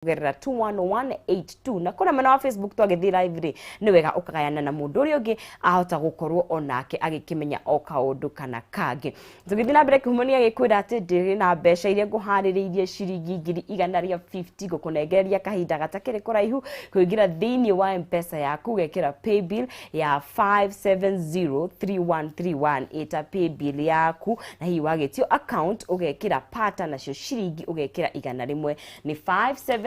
Kũgerera 21182 na kũrĩa mwena wa Facebook twagĩthiĩ live rĩ, nĩ wega ũkagayana na mũndũ ũrĩa ũngĩ ahota gũkorwo onake agĩkĩmenya o kaũndũ kana kangĩ. Tũgĩthiĩ na mbere, kĩhumo nĩ agĩkwĩra atĩ ndĩrĩ na mbeca iria ngũharĩrĩirie, ciringi 150,000, ngũkũnengereria kahinda gatakĩrĩ kũraihu kũingĩra thĩinĩ wa M-Pesa yaku, ũgekĩra paybill ya 5703131, ĩta paybill yaku, na hihi wagĩtio account ũgekĩra pata, nacio ciringi ũgekĩra 100. Nĩ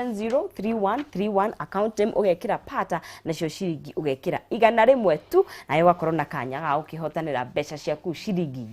5703131, account name ũgekĩra pata, nacio ciringi ũgekĩra 100 tu, nawe ũgakorwo na kanya ga gũkĩhotanĩra mbeca ciaku ciringi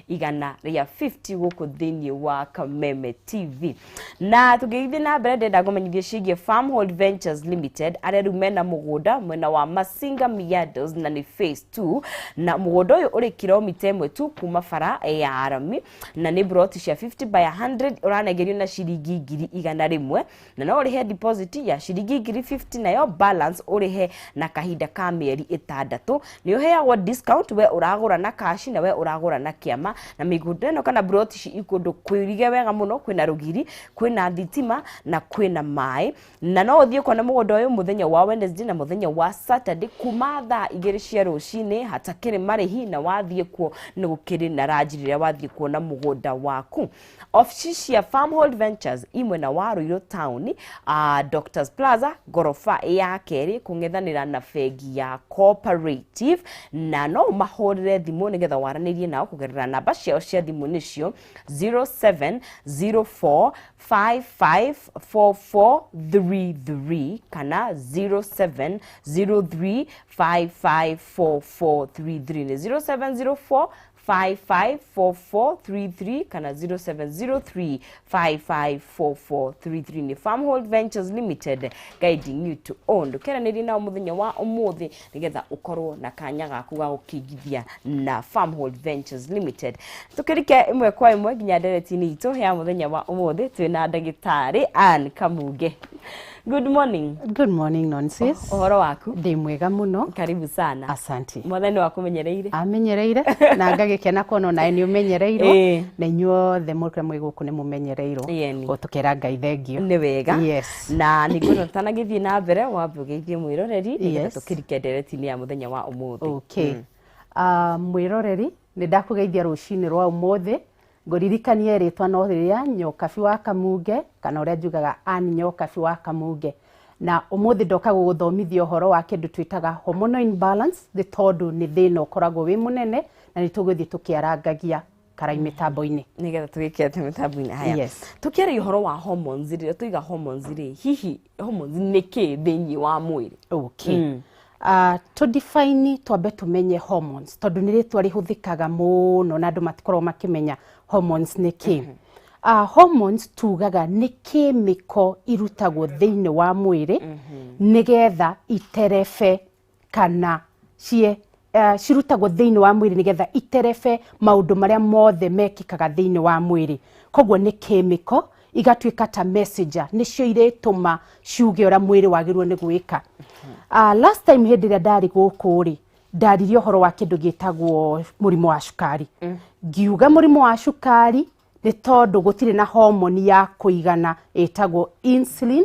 150,000 gũkũ thĩinĩ wa Kameme TV. Na tũngĩgĩthiĩ na mbere, ndĩrenda ngũmenyithie ciĩgiĩ Farmhold Ventures Limited, arĩa rĩu mena mũgũnda mwena wa Masinga Miados, na nĩ phase 2, na mũgũnda ũyũ ũrĩ kilomita 1 tu kuma bara ya Arami, na nĩ broti cia 50 by 100, ũranengerio na ciringi 100,000, na no ũrĩhe deposit ya ciringi 50,000, nayo balance ũrĩhe na kahinda ka mĩeri 6. Nĩ ũheagwo discount we ũragũra na cash na we ũragũra na kĩama. Na mĩgũnda ĩno kana broti ici ikũndũ kwĩrige wega mũno, kwĩna rũgiri, kwĩna thitima na kwĩna maĩ. Na no ũthiĩ kuona mũgũnda ũyũ mũthenya wa Wednesday na mũthenya wa Saturday kuma thaa 2 cia rũcinĩ, hatakĩrĩ marĩhi, na wathiĩ kuo nĩ gũkĩrĩ na ranji rĩrĩa wathiĩ kuona mũgũnda waku. Ofici cia Farmhold Ventures i mwena wa Ruiru Town, Doctors Plaza, ngoroba ya kerĩ, kũng'ethanĩra na bengi ya Cooperative. Na no ũmahũrĩre thimũ nĩgetha waranĩrie nao kũgerera namba ciao cia thimũ, nĩcio 0704 554433 kana 0703 554433. Nĩ 0704 554433 kana 0703 554433. Nĩ Farmhold Ventures Limited, guiding you to own. Ndũkeranĩrie nao mũthenya wa ũmũthĩ nĩgetha ũkorwo na kanya gaku ga gũkĩigithia na Farmhold Ventures Limited. Tũkĩrike ĩmwe kwa ĩmwe nginya ndereti-inĩ itũ ya mũthenya wa ũmũthĩ, twĩna ndagĩtarĩ Ann Kamunge. Good morning. Good morning, Nonsis. Ũhoro waku? Ndĩ mwega mũno. Karibu sana. Asante. Mwathani wakũmenyereire. Amenyereire na ngagĩkena kuona onawe nĩ ũmenyereirwo na inyuothe mũrĩa mwĩ gũkũ nĩ mũmenyereirwo. Ĩni. O tũkera Ngai thengio. Nĩ wega. Yes. Na nĩ ngwenda tũtanagĩthiĩ na mbere wambe ũgeithie mwĩroreri nĩgetha tũkĩrike ndereti-inĩ ya mũthenya wa ũmũthĩ. Okay. Mwĩroreri, nĩ ndakũgeithia rũcinĩ rwa ũmũthĩ, ngũririkanie rĩtwa no rĩrĩa Nyokabi wa Kamunge, kana ũrĩa njugaga Ann Nyokabi wa Kamunge. Na ũmũthĩ ndoka gũgũthomithia ũhoro wa kĩndũ twĩtaga hormonal imbalance, nĩ tondũ nĩ thĩna ũkoragwo wĩ mũnene na nĩ tũgũthiĩ tũkĩarangagia karai mĩtambo-inĩ. Nĩgetha tũgĩkĩte mĩtambo-inĩ haya. Tũkĩaria ũhoro wa hormones, rĩrĩa tũiga hormones rĩ, hihi hormones nĩ kĩ thĩinĩ wa mwĩrĩ? Okay. To define, twambe tũmenye hormones, tondũ nĩ rĩtwa rĩhũthĩkaga mũno na andũ matikoragwo makĩmenya hormones nĩ kĩ. Hormones tugaga nĩ chemical irutagwo thĩinĩ wa mwĩrĩ nĩgetha iterebe kana cie cirutagwo thĩinĩ wa mwĩrĩ nĩgetha iterebe maũndũ marĩa mothe mekĩkaga thĩinĩ wa mwĩrĩ. Koguo nĩ chemical igatuĩka ta messenger, nĩcio irĩtũma ciuge ũrĩa mwĩrĩ wagĩrĩirwo nĩ gwĩka. Last time hĩndĩ ĩrĩa ndarĩ gũkũ rĩ, ndaririe ũhoro wa kĩndũ gĩtagwo mũrimũ wa cukari. Ngiuga mũrimũ wa cukari nĩ tondũ gũtirĩ na homoni ya kũigana ĩtagwo insulin,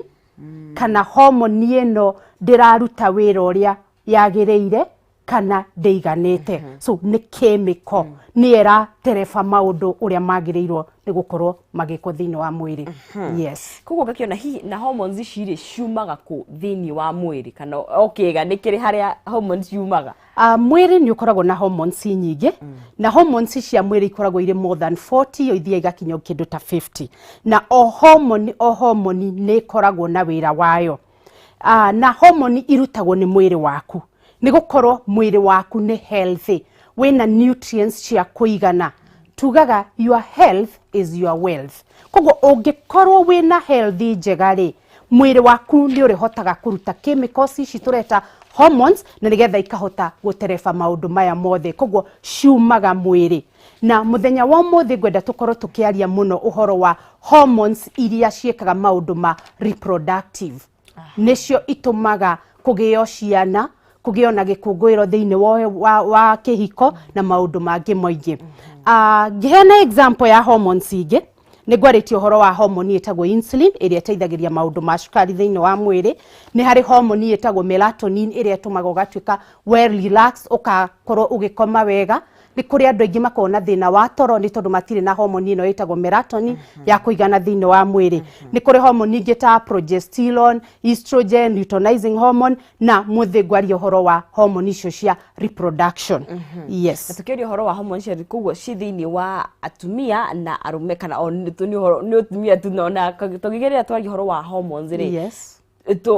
kana homoni ĩno ndĩraruta wĩra ũrĩa yagĩrĩire kana ndĩiganĩte. So nĩ chemical, nĩyo ĩratereba maũndũ ũrĩa magĩrĩirwo nĩ gũkorwo magĩkwo thĩinĩ wa mwĩrĩ. Yes. Koguo ngakĩona hihi na hormones ici rĩ, ciumaga kũ thĩinĩ wa mwĩrĩ, kana o kĩga nĩ kĩrĩ harĩa hormones ciumaga? Mwĩrĩ nĩ ũkoragwo na hormones nyingĩ, na hormones cia mwĩrĩ ikoragwo irĩ more than 40, o ithiaga igakinya kĩndũ ta 50, na o hormone o hormone nĩ ĩkoragwo na wĩra wayo. Na hormone irutagwo nĩ mwĩrĩ waku nĩ gũkorwo mwĩrĩ waku nĩ healthy, wĩna nutrients cia kũigana. Tugaga your health is your wealth. Koguo ũngĩkorwo wĩna health njega rĩ, mwĩrĩ waku nĩ ũrĩhotaga kũruta chemicals ici tũreta hormones, na nĩgetha ikahota gũtereba maũndũ maya mothe. Koguo ciumaga mwĩrĩ. Na mũthenya wa ũmũthĩ ngwenda tũkorwo tũkĩaria mũno ũhoro wa hormones iria ciĩkaga maũndũ ma reproductive, nĩcio itũmaga kũgĩo ciana, kũgĩo na gĩkũngũĩro thĩinĩ wa kĩhiko na maũndũ mangĩ maingĩ. Ngĩheana example ya hormones ingĩ, Nĩ ngwarĩtie ũhoro wa hormone ĩtagwo insulin ĩrĩa ĩteithagĩria maũndũ ma cukari thĩinĩ wa mwĩrĩ. Nĩ harĩ hormone ĩtagwo melatonin ĩrĩa ĩtũmaga ũgatuĩka well relaxed, ũgakorwo ũgĩkoma wega. Nĩ kũrĩ andũ aingĩ makoragwo na thĩna wa toro nĩ tondũ matirĩ na hormone ĩno ĩtagwo melatonin ya kũigana thĩinĩ wa mwĩrĩ. Nĩ kũrĩ hormone ingĩ ta progesterone, estrogen, luteinizing hormone, na mũthĩ ngwaria ũhoro wa hormone icio cia reproduction. Yes. Na tukiaria ũhoro wa hormone cia koguo ci thĩinĩ wa atumia na arũme, kana o nĩ ũhoro nĩ atumia tu? Na tũngĩgeria twaria ũhoro wa hormones rĩ,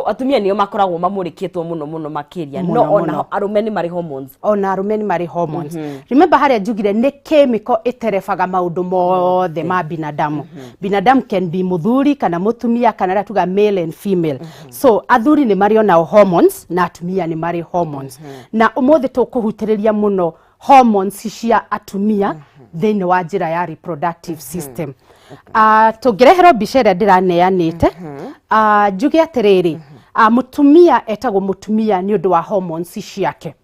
atumia nĩo makoragwo mamũrĩkĩtwo mũno mũno makĩria, no ona arũme nĩ marĩ hormones? Ona arũme nĩ marĩ hormones. Remember harĩa njugire nĩ chemical ĩterebaga maũndũ mothe ma binadamu. Binadamu can be mũthuri kana mũtumia, kana arĩa tuga male and female. So athuri nĩ marĩ onao hormones na atumia nĩ marĩ hormones, na ũmũthĩ tũkũhutĩrĩria mũno hormones cia atumia thĩinĩ wa njĩra ya reproductive system. Tũngĩreherwo mbica ĩrĩa ndĩraneanĩte, njuge atĩrĩrĩ, mũtumia etagwo mũtumia nĩ ũndũ wa hormones ciake.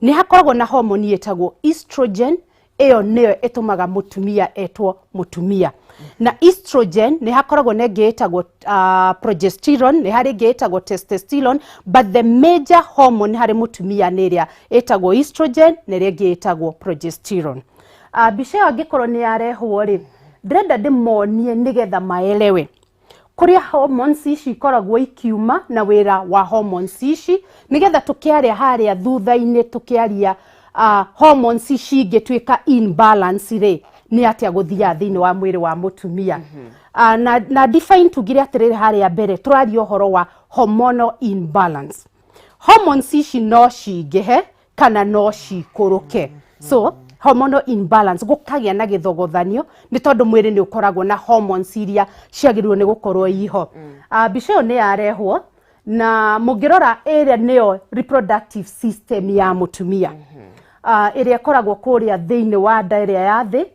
Nĩ hakoragwo na hormone ĩtagwo estrogen. Ĩyo nĩyo ĩtũmaga mũtumia etwo mũtumia. Na estrogen, nĩ hakoragwo na ĩngĩ ĩtagwo progesterone, nĩ harĩ ĩngĩ ĩtagwo testosterone, but the major hormone harĩ mũtumia nĩ ĩrĩa ĩtagwo estrogen na ĩrĩa ĩngĩ ĩtagwo progesterone. Mbica ĩyo angĩkorwo nĩ yarehwo rĩ, ndĩrenda ndĩmonie nĩgetha maelewe kũrĩa hormones ici ikoragwo ikiuma na wĩra wa hormones ici, nĩgetha tũkĩaria harĩa thutha-inĩ, tũkĩaria hormones ici ingĩtuĩka imbalance rĩ, nĩ atĩa gũthiaga thĩinĩ wa mwĩrĩ wa mũtumia. Na define, tugire atĩrĩrĩ, harĩa mbere tũraria ũhoro wa hormonal imbalance. Hormones ici no cingĩhe kana no cikũrũke. So hormonal imbalance, gũkagĩa na gĩthogothanio nĩ tondũ mwĩrĩ nĩ ũkoragwo na hormones iria ciagĩrĩirwo nĩ gũkorwo iho. Mbica ĩyo nĩ yarehwo, na mũngĩrora ĩrĩa nĩyo reproductive system ya mũtumia, ĩrĩa ĩkoragwo kũrĩa thĩinĩ wa nda ĩrĩa ya thĩ,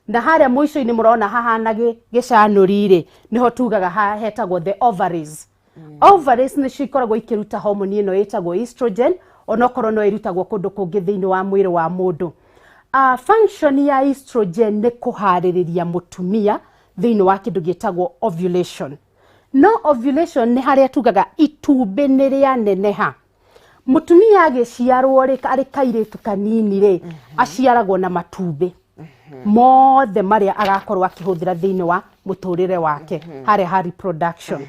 na harĩa mũico-inĩ mũrona hahana gĩcanũri rĩ, nĩho tugaga hetagwo the ovaries. Ovaries nĩcio ikoragwo ikĩruta hormone ĩno ĩtagwo estrogen, onokorwo no ĩrutagwo kũndũ kũngĩ thĩinĩ wa mwĩrĩ wa mũndũ. Function ya estrogen nĩ kũharĩrĩria mũtumia thĩinĩ wa kĩndũ gĩtagwo ovulation. No ovulation nĩ harĩa tugaga itumbĩ nĩ rĩaneneha. Mũtumia agĩciarwo rĩ, arĩ kairĩtu kanini rĩ, aciaragwo na matumbĩ mothe marĩa agakorwo akĩhũthĩra thĩinĩ wa mũtũrĩre wake harĩa ha reproduction.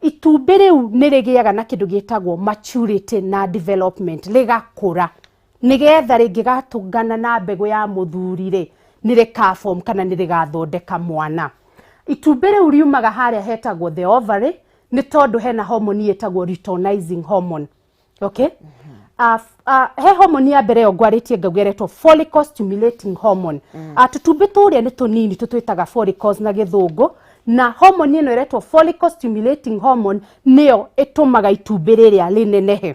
Itumbĩ rĩu nĩ rĩgĩaga na kĩndũ gĩtagwo maturity na development, rĩgakũra nĩgetha rĩngĩgatũngana na mbegũ ya mũthuri rĩ, nĩ rĩkaform kana nĩ rĩgathondeka mwana. Itumbĩ rĩu riumaga harĩa hetagwo the ovary nĩ tondũ hena hormone ĩtagwo luteinizing hormone, okay? He hormone ya mbere ĩyo ngwarĩtie ngauga ĩretwo follicle stimulating hormone. Tũtumbĩ tũrĩa nĩ tũnini tũtwĩtaga follicles na gĩthũngũ, na hormone ĩno ĩretwo follicle stimulating hormone nĩyo ĩtũmaga itumbĩ rĩrĩa rĩnenehe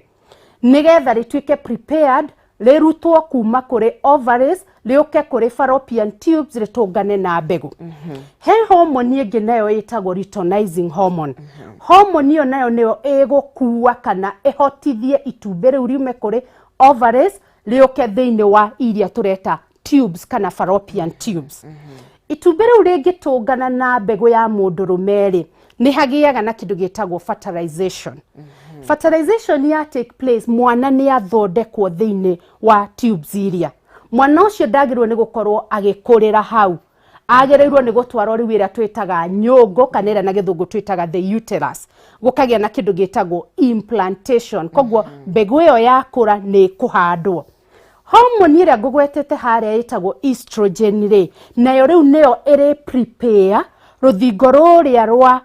nĩgetha rĩtuĩke prepared rĩrutwo kuma kũrĩ ovaries rĩũke kũrĩ fallopian tubes rĩtũngane na mbegũ. He hormone ĩngĩ nayo ĩtagwo luteinizing hormone. Hormone ĩyo nayo nĩyo ĩgũkua kana ĩhotithie itumbĩ rĩu riume kũrĩ ovaries rĩũke thĩinĩ wa iria tũreta tubes kana fallopian tubes. Itumbĩ rĩu rĩngĩtũngana na mbegũ ya mũndũrũme rĩ, nĩ hagĩaga na kĩndũ gĩtagwo fertilization. Fertilization ya take place, mwana nĩ athondekwo thĩinĩ wa tubes iria. Mwana ũcio ndagĩrĩirwo nĩ gũkorwo agĩkũrĩra hau, agĩrĩirwo nĩ gũtwarwo rĩu ĩrĩa twĩtaga nyũngũ, kana ĩrĩa na gĩthũngũ twĩtaga the uterus, gũkagĩa na kĩndũ gĩtagwo implantation. Koguo mbegũ ĩyo yakũra nĩ ĩkũhandwo. Hormone ĩrĩa ngũgwetete harĩa ĩtagwo estrogen rĩ, nayo rĩu nĩyo ĩrĩ prepare rũthingo rũrĩa rwa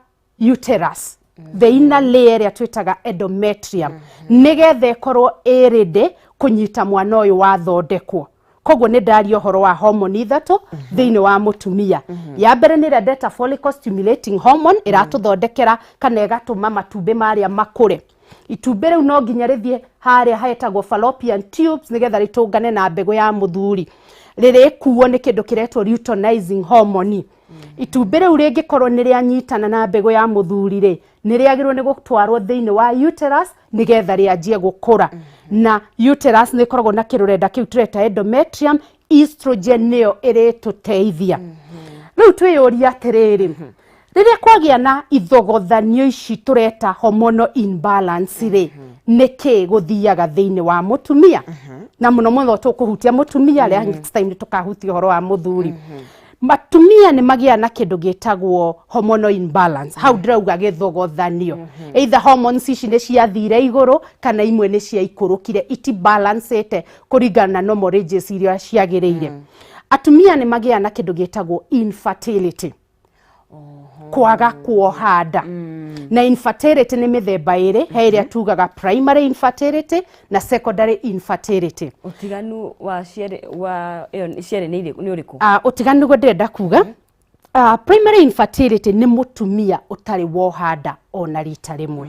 uterus, the inner layer ĩrĩa twĩtaga endometrium, nĩgetha ĩkorwo ĩ ready kũnyita mwana ũyũ wathondekwo. Koguo nĩ ndaria ũhoro wa hormone ithatũ thĩinĩ wa mũtumia. Ya mbere nĩ ĩrĩa ndeta follicle stimulating hormone, ĩratũthondekera kana ĩgatũma matumbĩ marĩa makũre. Itumbĩ rĩu no nginya rĩthiĩ harĩa hetagwo fallopian tubes nĩgetha rĩtũngane na mbegũ ya mũthuri. Rĩrĩkuo nĩ kĩndũ kĩretwo luteinizing hormone. Itumbĩ rĩu rĩngĩkorwo nĩ rĩanyitana na mbegũ ya mũthuri rĩ, nĩ rĩagĩrĩirwo nĩ gũtwarwo thĩinĩ wa uterus nĩgetha rĩanjie gũkũra. Na uterus nĩ ĩkoragwo na kĩrũrenda kĩu tũreta endometrium. Estrogen nĩyo ĩrĩtũteithia. Rĩu Rĩu twĩyũria atĩrĩrĩ, rĩrĩa kwagĩa na ithogothanio ici tũreta hormonal imbalance rĩ, nĩkĩ gũthiaga thĩinĩ wa mũtumia? Na mũno mũno tũkũhutia mũtumia rĩa next time nĩ tũkahutia ũhoro wa mũthuri. Matumia nĩ magĩa na kĩndũ gĩtagwo hormonal imbalance. Hau ndĩrauga gĩthogothanio, either hormones ici nĩ ciathire igũrũ kana imwe nĩ ciaikũrũkire, itibalancĩte kũringana na normal ranges iria ciagĩrĩire. Atumia nĩ magĩa na kĩndũ gĩtagwo infertility, kwaga kuoha nda. Na infertility nĩ mĩthemba ĩrĩ, he ĩrĩa tugaga primary infertility na secondary infertility. Ũtiganu wa cierĩ wa ĩyo cierĩ nĩ nĩ ũrĩkũ? Ũtiganu nĩguo ndĩrenda kuga. Primary infertility nĩ mũtumia ũtarĩ woha nda ona rita rĩmwe.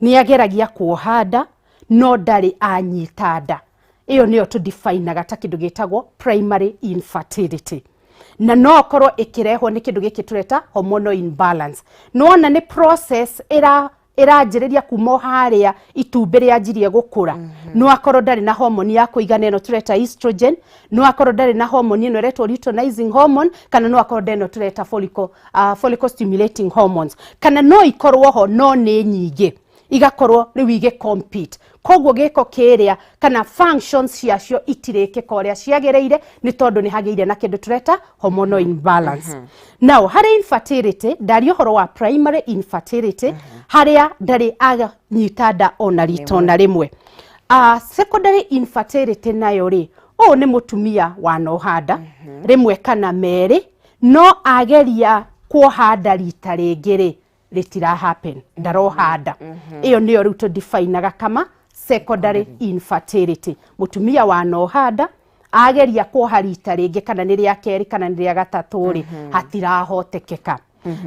Nĩ ageragia kuoha nda no ndarĩ anyita nda. Ĩyo nĩyo tũdefinaga ta kĩndũ gĩtagwo primary infertility, na no ĩkorwo ĩkĩrehwo nĩ kĩndũ gĩkĩ tũreta hormonal imbalance. Nĩwona nĩ process ĩra ĩranjĩrĩria kuma o harĩa itumbĩ rĩanjirie gũkũra. No akorwo ndarĩ na hormone ya kũigana ĩno tũreta estrogen, no akorwo ndarĩ na hormone ĩno ĩretwo luteinizing hormone, kana no akorwo ndarĩ ĩno tũreta follicle stimulating hormones, kana no ikorwo ho no nĩ nyingĩ igakorwo rĩu igĩ compete, koguo gĩko kĩrĩa kana functions ciacio itirĩkĩka ũrĩa ciagĩrĩire, nĩ tondũ nĩ hagĩire na kĩndũ tũreta hormonal imbalance. Now harĩ infertility, ndaria ũhoro wa primary infertility, harĩa ndarĩ anyita nda ona rita ona rĩmwe. Secondary infertility nayo rĩ, ũyũ nĩ mũtumia wanoha nda rĩmwe kana merĩ, no ageria kuoha nda rita rĩngĩ rĩ, rĩtira happen, ndaroha nda. Ĩyo nĩyo rĩu tũdefinaga kama secondary infertility. Mũtumia wanoha nda, ageria kuoha rita rĩngĩ, kana nĩ rĩa kerĩ kana nĩ rĩa gatatũ rĩ, hatirahotekeka.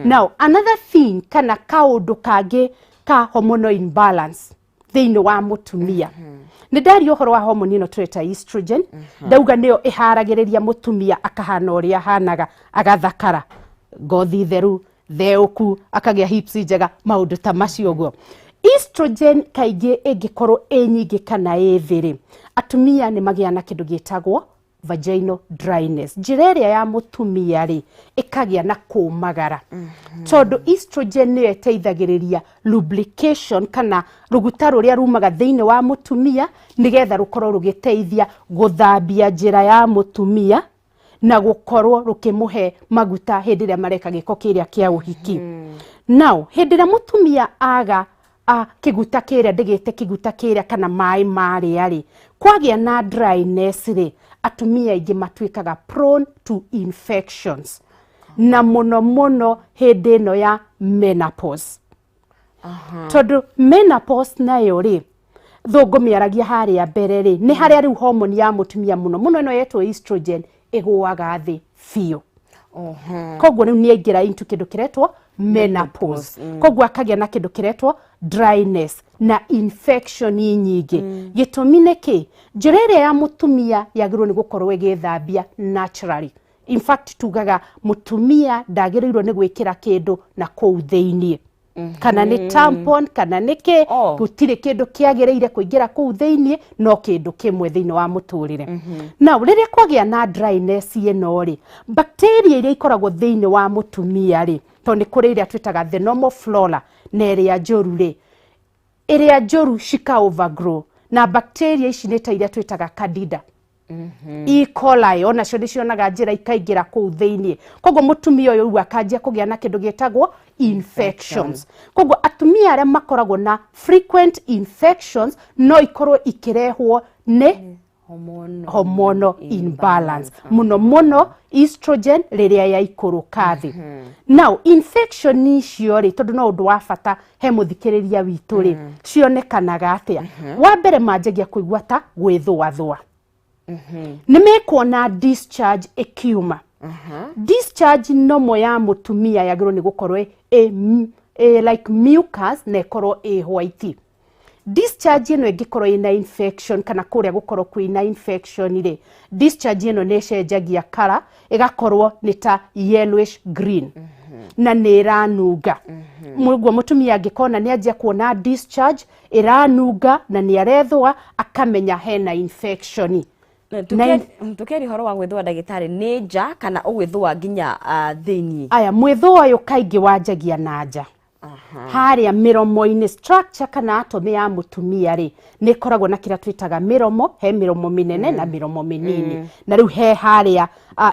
Now another thing, kana kaũndũ kangĩ ka hormonal imbalance thĩinĩ wa mũtumia, nĩ ndaria ũhoro wa hormone ĩno tũreta estrogen. Ndauga nĩyo ĩharagĩrĩria mũtumia akahana ũrĩa ahanaga, agathakara, ngothi theru theũku, akagĩa hips njega, maũndũ ta macio ũguo. Estrogen kaingĩ ĩngĩkorwo ĩ nyingĩ kana ĩ thĩ rĩ, atumia nĩ magĩa na kĩndũ gĩtagwo vaginal dryness. Njĩra ĩrĩa ya mũtumia rĩ, ĩkagĩa na kũmagara, tondũ estrogen nĩyo ĩteithagĩrĩria lubrication, kana rũguta rũrĩa rumaga thĩinĩ wa mũtumia, nĩgetha rũkorwo rũgĩteithia gũthambia njĩra ya mũtumia na gũkorwo rũkĩmũhe maguta hĩndĩ ĩrĩa mareka gĩko kĩrĩa kĩa ũhiki. Now hĩndĩ ĩrĩa mũtumia aga kĩguta kĩrĩa, ndĩgĩte kĩguta kĩrĩa kana maĩ marĩa rĩ, kwagĩa na dryness rĩ, atumia aingĩ matuĩkaga prone to infections, na mũno mũno hĩndĩ ĩno ya menopause, tondũ menopause nayo rĩ, thũngũ mĩaragia harĩa mbere rĩ, nĩ harĩa rĩu hormone ya mũtumia, mũno mũno ĩno yetwo estrogen, ĩgũaga thĩ biũ. Koguo rĩu nĩ aingĩra into kĩndũ kĩretwo menopause, koguo akagĩa na kĩndũ kĩretwo dryness na infection nyingĩ. Gĩtũmi nĩ kĩ? Njĩra ĩrĩa ya mũtumia yagĩrĩirwo nĩ gũkorwo ĩgĩthambia naturally. In fact tugaga mũtumia ndagĩrĩirwo nĩ gwĩkĩra kĩndũ na kũu thĩiniĩ, kana nĩ tampon kana nĩ kĩ. Gũtirĩ kĩndũ kĩagĩrĩire kũingĩra kũu thĩiniĩ, no kĩndũ kĩmwe thĩinĩ wa mũtũrĩre. Now rĩrĩa kwagĩa na dryness ĩno rĩ, bacteria iria ikoragwo thĩinĩ wa mũtumia rĩ, tondũ nĩ kũrĩ ĩrĩa twĩtaga the normal flora na ĩrĩa njũru rĩ, ĩrĩa njũru cika overgrow, na bacteria ici nĩ ta iria twĩtaga Candida, E. coli, onacio nĩ cionaga njĩra ikaingĩra kũu thĩiniĩ. Koguo mũtumia ũyũ rĩu akanjia kũgĩa na kĩndũ gĩtagwo infections. Koguo atumia arĩa makoragwo na frequent infections, no ikorwo ikĩrehwo nĩ hormonal hormonal imbalance, mũno mũno estrogen rĩrĩa yaikũrũka thĩ. Now infection icio rĩ, tondũ no ũndũ wa bata he mũthikĩrĩria witũ rĩ, cionekanaga atĩa? Wa mbere manjagia kũigua ta gwĩthũathũa, nĩ mekuona discharge ĩkiuma. Discharge normal ya mũtumia yagĩrĩirwo nĩ gũkorwo ĩ like mucus na ĩkorwo ĩ white. Discharge ĩno ĩngĩkorwo ĩna infection, kana kũrĩa gũkorwo kwĩna infection rĩ, discharge ĩno nĩ ĩcenjagia colour, ĩgakorwo nĩ ta yellowish green na nĩ ĩranunga. Mũguo mũtumia angĩkona nĩ anjia kuona discharge ĩranunga na nĩ arethũa, akamenya hena infection. Tukiaria ũhoro wa gwĩthũa, ndagĩtarĩ, nĩ nja kana ũgwĩthũa nginya thĩiniĩ? Aya, mwĩthũa ũyũ kaingĩ wanjagia na nja harĩa mĩromo-inĩ. Structure kana anatomy ya mũtumia rĩ, nĩ ĩkoragwo na kĩrĩa twĩtaga mĩromo. He mĩromo mĩnene na mĩromo mĩnini, na rĩu he harĩa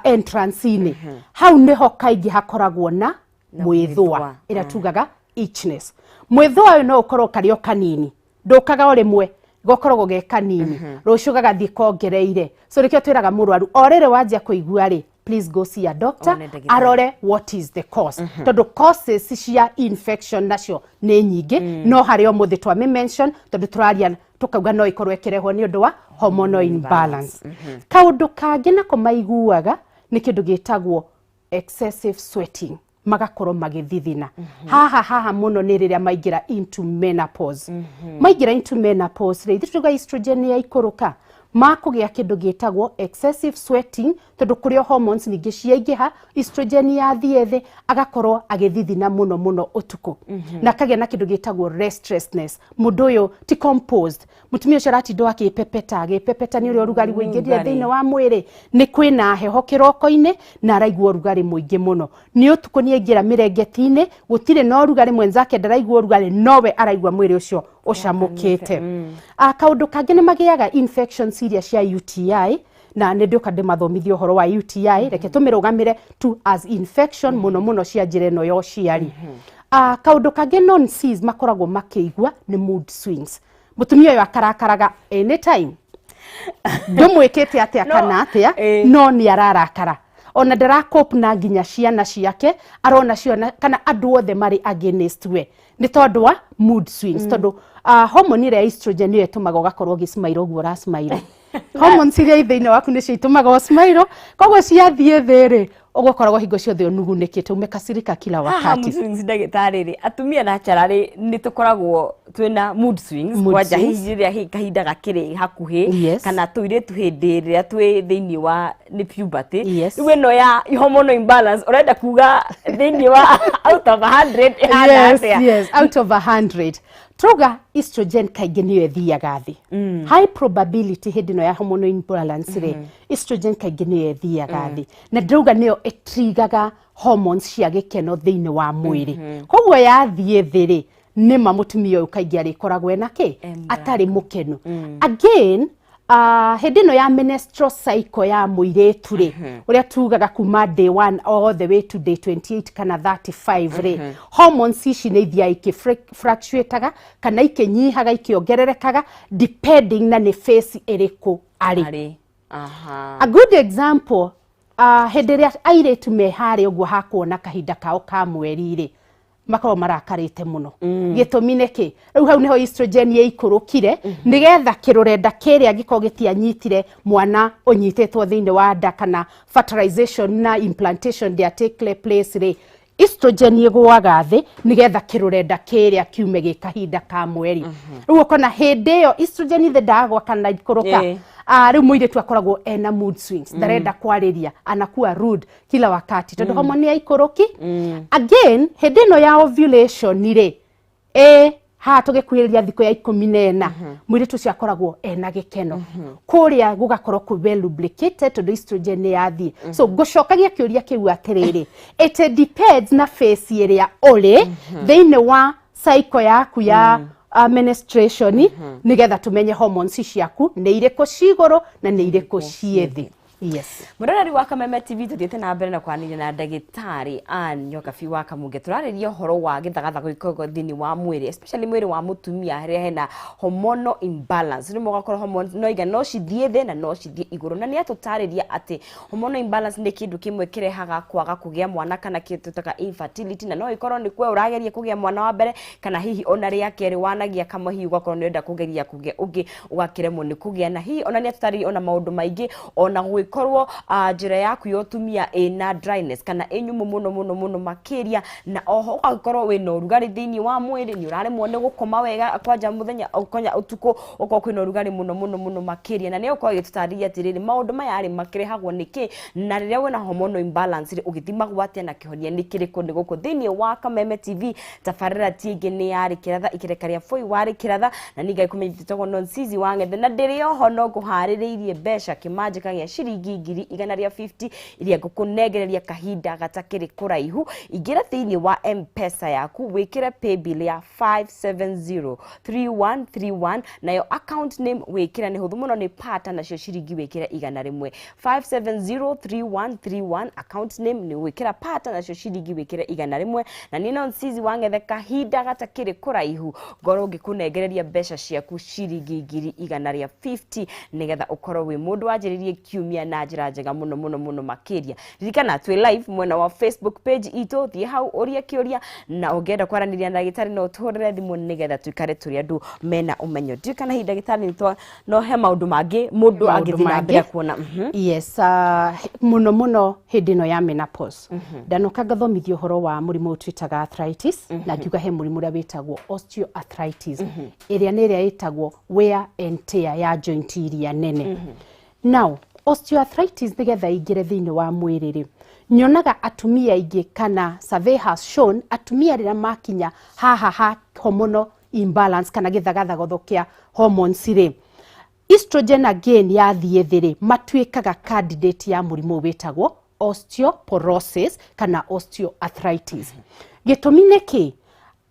entrance-inĩ, hau nĩho kaingĩ hakoragwo na mwĩthũa. Mwĩthũa. Ĩrĩa tugaga itchiness. Mwĩthũa ũyũ no ũkorwo karĩ o kanini, ndũkaga o rĩmwe, gokoragwo ge kanini, rũciũ gagathiĩ kongereire. So nĩkĩo twĩraga mũrwaru, o rĩrĩ wanjia kũigua rĩ, please go see a doctor. One ndagĩtarĩ. Arore what is the cause, tondũ causes cia infection nacio nĩ nyingĩ, no harĩ ũmũthĩ twamĩ mention tondũ tũraria tũkauga no ĩkorwo ĩkĩrehwo nĩ ũndũ wa hormonal imbalance. Kaũndũ kangĩ nako maiguaga nĩ kĩndũ gĩtagwo excessive sweating, magakorwo magĩthithina haha haha mũno nĩ rĩrĩa maingĩra into menopause. Maingĩra into menopause rĩ, ithuĩ tuga estrogen nĩ yaikũrũka, makũgĩa kĩndũ gĩtagwo excessive sweating, tondũ kũrĩ o hormones ningĩ ciaingĩha, estrogen yathiĩ thĩ, agakorwo agĩthithina mũno mũno ũtukũ na akagĩa na kĩndũ gĩtagwo restlessness. Mũndũ ũyũ ti composed, mũtumia ũcio aratindwo akĩpepeta agĩpepeta nĩ ũrĩa ũrugarĩ ũingĩrire Ũrugarĩ. thĩinĩ wa mwĩrĩ. Nĩ kwĩna heho kĩroko-inĩ na araigua ũrugarĩ mũingĩ mũno nĩ ũtukũ, nĩ aingĩra mĩrengeti-inĩ, gũtirĩ na ũrugarĩ, mwenzake ndaraigua ũrugarĩ, nowe araigua mwĩrĩ ũcio ũcamũkĩte. Kaũndũ kangĩ nĩ magĩaga infections iria cia UTI, na nĩ ndĩũka ndĩmathomithie ũhoro wa UTI. Reke tũmĩrũgamĩre tu as infection, mũno mũno cia njĩra ĩno ya ũciari. Kaũndũ kangĩ non Cs makoragwo makĩigua nĩ mood swings. Mũtumia ũyũ akarakaraga anytime, ndũmwĩkĩte atĩa kana atĩa, no nĩ ararakara, ona ndaracope na nginya ciana ciake, arona ciana kana andũ othe marĩ against we nĩ tondũ wa mood swings, tondũ hormone ĩrĩa ya estrogen nĩyo ĩtũmaga ũgakorwo ũgĩsmile ũguo ũrasmile. Hormones iria i thĩinĩ waku nĩcio itũmaga ũsmile, koguo ciathiĩ thĩ rĩ, ũgũkoragwo hingo ciothe ũnugunĩkĩte, umekasirika kila Haha wakati. Mood swings, ndagĩtarĩ rĩ, atumia naturally nĩ tũkoragwo twĩna mood swings. Mood Kwanja swings. hihi rĩrĩa kahinda gakĩrĩ hakuhĩ kana tũirĩtu hĩndĩ ĩrĩa twĩ thĩinĩ wa nĩ puberty. Rĩu ĩno ya hormonal imbalance ũrenda kuga thĩinĩ wa out of 100 ĩhana Yes. atĩa? Yes, out of 100 trauga estrogen kaingĩ nĩyo ĩthiaga thĩ. High probability hĩndĩ ĩno ya hormonal imbalance rĩ, estrogen kaingĩ nĩyo ĩthiaga thĩ, na ndĩrauga nĩyo ĩtrigaga hormones cia gĩkeno thĩinĩ wa mwĩrĩ. Koguo yathiĩ thĩ rĩ, nĩma mũtumia ũyũ kaingĩ arĩkoragwo ena kĩ atarĩ mũkenu. Again, hĩndĩ ĩno ya menstrual cycle ya mũirĩtu rĩ, ũrĩa tugaga kuma day 1 all the way to day 28 kana 35 rĩ, hormones ici nĩ ithiaga ikĩ-fluctuataga kana ikĩnyihaga, ikĩongererekaga, depending na nĩ phase ĩrĩkũ arĩ. Arĩ aha. A good example, hĩndĩ ĩrĩa airĩtu me harĩa ũguo hakuona kahinda kao ka mweri rĩ, makoragwo marakarĩte mũno. Gĩtũmi nĩ kĩ? Rĩu hau nĩho estrogen ĩikũrũkire, nĩgetha kĩrũrenda kĩrĩa gĩkorwo gĩtianyitire mwana ũnyitĩtwo thĩinĩ wa nda, kana fertilization na implantation ndĩa take place rĩ, estrogen ĩgũaga thĩ nĩgetha kĩrũrenda kĩrĩa kiume gĩ kahinda ka mweri. Rĩu ũkona hĩndĩ ĩyo estrogen ithe ndagwa kana ikũrũka, rĩu mũirĩtu akoragwo ena mood swings, ndarenda kwarĩria, anakuwa rude kila wakati tondũ hormone ya ikũrũki. Again, hĩndĩ ĩno ya ovulation rĩ, ĩ haha tũgĩkuhĩrĩria thikũ ya 14, mũirĩtu ũcio akoragwo ena gĩkeno, kũrĩa gũgakorwo kwĩ well lubricated tondũ estrogen nĩ yathiĩ. So ngũcokagia kĩũria kĩu atĩrĩrĩ, it depends na phase ĩrĩa ũrĩ thĩinĩ wa cycle yaku ya menstruation, nĩgetha tũmenye hormones ciaku nĩ irĩkũ ci igũrũ na nĩ irĩkũ ciĩ thĩ. Yes. Mũroreri wa Kameme TV, tũthiĩte na mbere na kwaranĩria na ndagĩtarĩ Ann Nyokabi wa Kamunge. Tũrarĩria ũhoro wa gĩthagathago gĩkoragwo thĩinĩ wa mwĩrĩ, especially mwĩrĩ wa mũtumia harĩa hena hormonal imbalance. Rĩmwe ũgakora hormones no iga no cithiĩ thĩ na no cithiĩ igũrũ, na nĩ atũtarĩria atĩ hormonal imbalance nĩ kĩndũ kĩmwe kĩrehaga kwaga kũgĩa mwana, kana kĩndũ twĩtaga infertility, na no ĩkorwo nĩ kwe ũrageria kũgĩa mwana wa mbere kana hihi ona rĩa kerĩ wanagia kamwe, hihi ũgakorwo nĩ ũrenda kũgeria kũgĩa ũngĩ ũgakĩremwo nĩ kũgĩa. Na hihi ona nĩ atũtarĩria ona maũndũ maingĩ ona gũgĩkorwo Ũngĩkorwo njĩra yaku ya ũtumia ĩna dryness kana ĩ nyũmũ mũno mũno mũno makĩria, na oho ũgagĩkorwo wĩna ũrugarĩ thĩinĩ wa mwĩrĩ, nĩ ũraremwo nĩ gũkoma wega kwanja mũthenya, kwanja ũtukũ, ũkorwo kwĩna ũrugarĩ mũno mũno mũno makĩria, na nĩ ũkorwo ĩgĩtũtarĩria atĩrĩrĩ, maũndũ maya rĩ makĩrehagwo nĩkĩ, na rĩrĩa wĩna hormonal imbalance rĩ, ũgĩthimagwo atĩa na kĩhonia nĩ kĩrĩkũ? Nĩ gũkũ thĩinĩ wa Kameme TV. Tabarĩra ti ĩngĩ, nĩ yarĩ kĩratha ikereka rĩa bũi warĩ kĩratha, na nĩ ngai kũmenyithia tagwo Nonsizi wa Ng'ethe, na ndĩrĩ oho no ngũharĩrĩirie mbeca kĩmanjĩka gĩa ciringi 150,000 iria ngũkũnengereria kahinda gatakĩrĩ kũraihu. Ingĩra thĩinĩ wa M-Pesa yaku, wĩkĩre paybill ya 5703131, nayo account name wĩkĩre nĩ hũthũ mũno, nĩ Pata, nacio ciringi wĩkĩre 100. 5703131, account name nĩ gwĩkĩra Pata, nacio ciringi wĩkĩre 100, na niĩ Nonsizi wa Ng'ethe kahinda gatakĩrĩ kũraihu ngorwo ngĩkũnengereria mbeca ciaku ciringi 150,000, nĩgetha ũkorwo wĩ mũndũ wanjĩrĩrie kiumia na njĩra njega mũno mũno mũno makĩria. Ririkana twĩ live mwena wa Facebook page itũ, thiĩ hau ũrie kĩũria, na ũngĩenda kwaranĩria na ndagĩtarĩ no ũtũhũrĩre thimũ, nĩgetha tuikare tũrĩ andũ mena ũmenyo. Ndiũĩ kana hihi ndagĩtarĩ nĩ no he maũndũ mangĩ mũndũ Maũndũ angĩthiĩ na mbere mangĩ. kuona? Yes, mũno mũno hĩndĩ ĩno ya menopause. Ndanoka ngathomithia ũhoro wa mũrimũ ũyũ twĩtaga arthritis, na ngiuga he mũrimũ ũrĩa wĩtagwo osteoarthritis, ĩrĩa nĩ ĩrĩa ĩtagwo wear and tear ya joint iria nene. Now osteoarthritis, nĩgetha ĩingĩre thĩinĩ wa mwĩrĩ rĩ, nyonaga atumia aingĩ, kana survey has shown, atumia rĩrĩa makinya haha ha hormonal imbalance kana gĩthagathagatho kĩa hormones rĩ, estrogen again yathiĩ thĩ rĩ, matuĩkaga candidate ya mũrimũ wĩtagwo osteoporosis kana osteoarthritis. Gĩtũmi nĩ kĩ?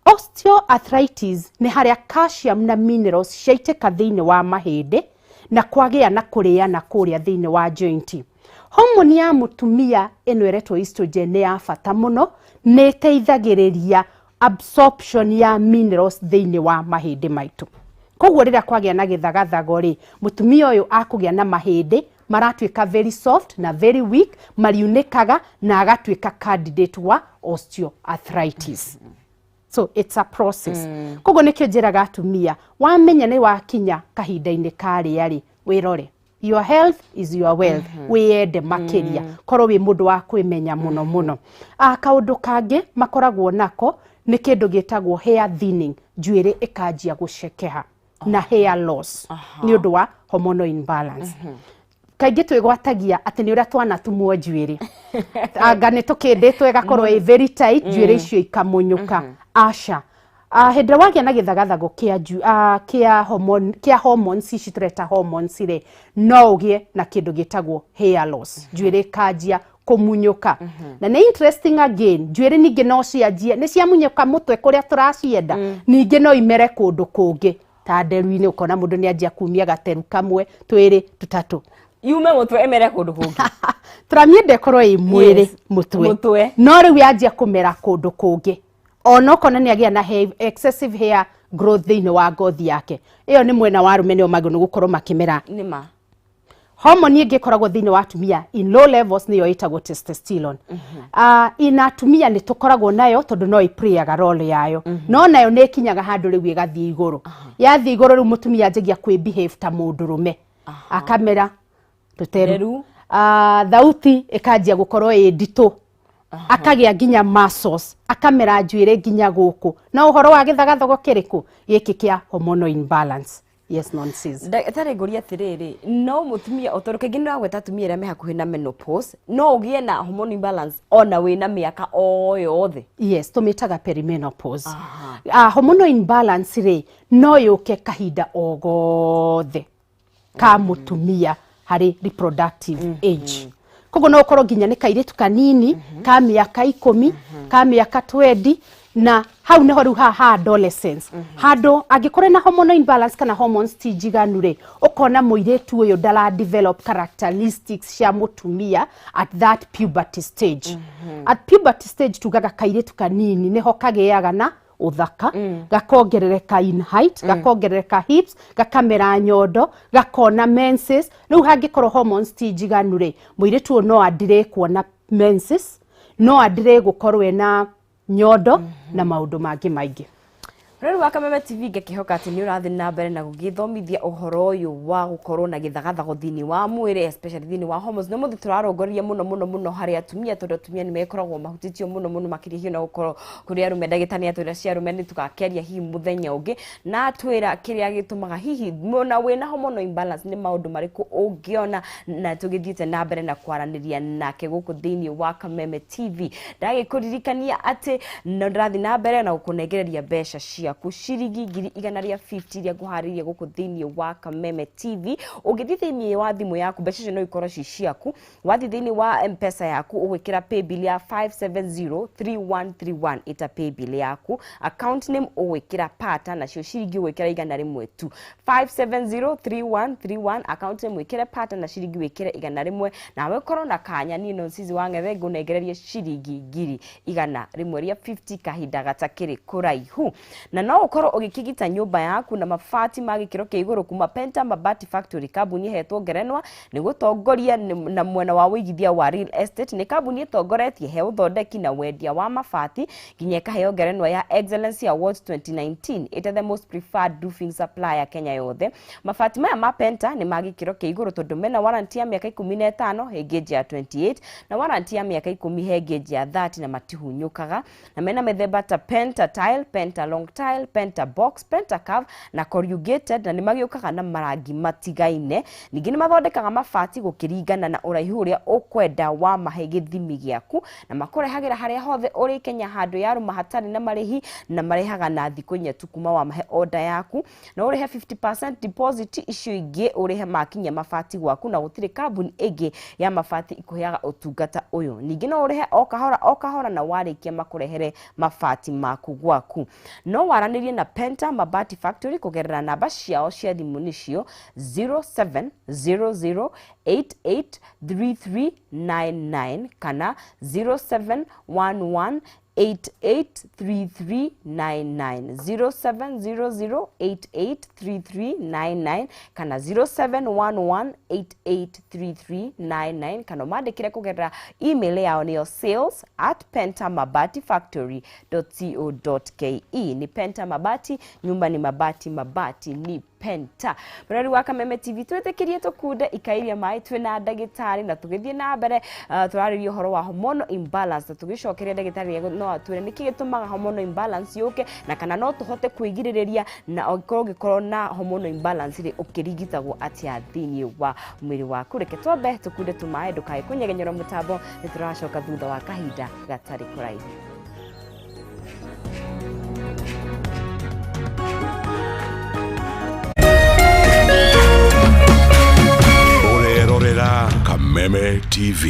Osteoarthritis nĩ harĩa calcium na minerals ciaitĩka thĩinĩ wa mahĩndĩ na kwagĩa na kũrĩana kũrĩa thĩinĩ wa joint. Hormone ya mũtumia ĩno ĩretwo estrogen nĩ ya bata mũno, nĩ ĩteithagĩrĩria absorption ya minerals thĩinĩ wa mahĩndĩ maitũ. Koguo rĩrĩa kwagĩa na gĩthagathago rĩ, mũtumia ũyũ akũgĩa na mahĩndĩ maratuĩka very soft na very weak, mariunĩkaga na agatuĩka candidate wa osteoarthritis. So it's a process. Koguo nĩkĩo njĩraga atumia, wamenya nĩ wakinya kahinda-inĩ karĩa rĩ, wĩrore. Your health is your wealth. Wĩyende makĩria, korwo wĩ mũndũ wa kwĩmenya mũno mũno. Kaũndũ kangĩ makoragwo nako nĩ kĩndũ gĩtagwo hair thinning, njuĩrĩ ĩkanjia gũcekeha, na hair loss nĩ ũndũ wa hormonal imbalance. Kaingĩ twĩgwatagia atĩ nĩ ũrĩa twanatumwo njuĩrĩ, anga nĩ tũkĩndĩtwo ĩgakorwo ĩ very tight, njuĩrĩ icio ikamunyũka. Aca. Hĩndĩ ĩrĩa wagĩa na gĩthagathago kĩa kĩa hormone, kĩa hormones ici tũreta hormones rĩ, no ũgĩe na kĩndũ gĩtagwo hair loss, njuĩrĩ ĩkanjia kũmunyũka. Na nĩ interesting again, njuĩrĩ ningĩ no cianjie nĩ ciamunyũka mũtwe kũrĩa tũracienda, ningĩ no imere kũndũ kũngĩ ta nderu-inĩ, ũkona mũndũ nĩ anjia kumia gateru kamwe, twĩrĩ, tũtatũ. Yume mũtwe ĩmere kũndũ kũngĩ? Tũramĩenda ĩkorwo ĩ mwĩrĩ. Mũtwe. Mũtwe. No rĩu yanjia kũmera kũndũ kũngĩ, ona ũkona nĩ agĩa na hair, excessive hair growth thĩinĩ wa ngothi yake. Ĩyo nĩ mwena wa arũme, nĩo magĩrĩirwo nĩ gũkorwo makĩmera. Nĩ ma. Hormone ĩngĩ ĩkoragwo thĩinĩ wa atumia in low levels nĩyo ĩtagwo testosterone. Ina atumia nĩ tũkoragwo nayo tondũ no ĩplayaga role yayo, no nayo nĩ ĩkinyaga handũ rĩu ĩgathiĩ igũrũ. Yathiĩ igũrũ rĩu, mũtumia anjagia kwĩ behave ta mũndũrũme, akamera tũteru. Nderu. Thauti ĩkanjia gũkorwo ĩ nditũ, akagĩa nginya muscles, akamera njuĩrĩ nginya gũkũ. No ũhoro wa gĩthagathago kĩrĩkũ gĩkĩ kĩa hormonal imbalance. Yes, nonsense. Ndagĩtarĩ, ngũria atĩrĩrĩ, no mũtumia o tondũ kaingĩ nĩ ũragweta atumia arĩa me hakuhĩ na menopause, no ũgĩe na hormonal imbalance ona wĩna mĩaka o yothe? Yes, tũmĩtaga perimenopause. Hormonal imbalance rĩ, no yũke kahinda o gothe ka mũtumia harĩ reproductive age. Koguo no ũkorwo nginya nĩ kairĩtu kanini ka mĩaka 10, ka mĩaka 20, na hau nĩho rĩu ha adolescence, handũ angĩkorwo na hormonal imbalance kana hormones ti njiganu rĩ, ũkona mũirĩtu ũyũ ndara develop characteristics cia mũtumia at that puberty stage. At puberty stage tugaga kairĩtu kanini nĩho kagĩaga na ũthaka, gakongerereka in height, gakongerereka hips, gakamera nyondo, gakona menses. Rĩu hangĩkorwo hormones ti njiganu rĩ, mũirĩtu ũyũ no andire kuona menses, no andire gũkorwo ena nyondo na maũndũ mangĩ maingĩ. Rĩu wa Kameme TV, ngakĩhoka atĩ nĩ ũrathiĩ na mbere na gũgĩthomithia ũhoro ũyũ wa gũkorwo na gĩthagathago thĩinĩ wa mwĩrĩ, especially thĩinĩ wa hormones. Na ũmũthĩ tũrarongoreria mũno mũno mũno harĩ atumia, tondũ atumia nĩ makoragwo mahutĩtio mũno mũno makĩria hihi na gũkorwo kũrĩ arũme. Ndagĩtarĩ nĩ atwĩra cia arũme nĩ tũgakĩaria hihi mũthenya ũngĩ, na atwĩra kĩrĩa gĩtũmaga hihi na wĩna hormonal imbalance nĩ maũndũ marĩkũ ũngĩona. Na tũgĩthiĩte na mbere na kwaranĩria nake gũkũ thĩinĩ wa Kameme TV, ndagĩkũririkania atĩ no ndĩrathiĩ na mbere na gũkũnengereria mbeca ciaku ciringi 150,000 iria ngũharĩirie gũkũ thĩinĩ wa Kameme TV. Ũngĩthiĩ thĩinĩ wa thimũ yaku, mbeca icio no ikorwo ci ciaku. Wathiĩ thĩinĩ wa Mpesa yaku, ũgwĩkĩra paybill ya 5703131, ĩta paybill yaku, account name ũgwĩkĩra Pata, nacio ciringi ũgwĩkĩra 100 tu. 5703131, account name wĩkĩre Pata na ciringi wĩkĩre 100, nawe ũkorwo na kanya. Niĩ no Nsizi wa Ng'ethe ngũnengererie ciringi 150,000 kahinda gatakĩrĩ kũraihu. Na no ũkorwo ũgĩkĩgita nyũmba yaku na mabati ma gĩkĩro kĩa igũrũ kuma Penta Mabati Factory, kambuni ĩhetwo ngerenwa nĩ gũtongoria na mwena wa ũigithia wa real estate. Nĩ kambuni ĩtongoretie he ũthondeki na wendia wa mabati, nginya ĩkaheo ngerenwa ya Excellence Awards 2019 ĩta the most preferred roofing supplier Kenya yothe. Mabati maya ma Penta nĩ ma gĩkĩro kĩa igũrũ, tondũ mena warranty ya mĩaka 15 he gauge ya 28, na warranty ya mĩaka 10 he gauge ya 30, na matihunyũkaga. Na mena mĩthemba ta Penta tile, Penta long tile, Penta box, Penta curve na corrugated, na nĩ magĩũkaga na marangi matigaine. Ningĩ nĩ mathondekaga mabati gũkĩringana na ũraihu ũrĩa ũkwenda wa mahe gĩthimi gĩaku, na makũrehagĩra harĩa hothe ũrĩ Kenya handũ yarũma hatarĩ na marĩhi, na marehaga na thikũ 4 tu kuma wamahe order yaku. Na ũrĩhe 50% deposit, icio ingĩ ũrĩhe makinya mabati gwaku, na gũtirĩ kambuni ĩngĩ ya mabati ĩkũheaga ũtungata ũyũ. Ningĩ no ũrĩhe o kahora o kahora, na warĩkia makũrehere mabati maku gwaku. No waranĩrie na Penta Mabati Factory kũgerera namba ciao cia thimũ, nĩcio 0700883399 kana 0711 883399, 0700883399 kana 0711883399, kana ũmandĩkĩre kũgerera email yao, nĩyo sales@pentamabatifactory.co.ke. Nĩ Penta Mabati, nyumba ni mabati, mabati ni Penta. Mũrori wa Kameme TV, twĩtĩkĩrie tũkunde ikairia maĩ twĩna ndagĩtarĩ, na tũgĩthiĩ na mbere tũrarĩria ũhoro wa hormonal imbalance, na tũgĩcokeria ndagĩtarĩ no atwĩre nĩkĩ gĩtũmaga hormonal imbalance yũke, na kana no tũhote kwĩgirĩrĩria, na ũngĩkorwo ũngĩkorwo na hormonal imbalance rĩ, ũkĩrigitagwo atĩa thĩinĩ wa mwĩrĩ waku. Reke twambe tũkunde tũmaĩ, ndũkae kũnyegenyerwo mũtambo, nĩ tũracoka thutha wa kahinda gatarĩ kũraihu. Ũrerorera Kameme TV.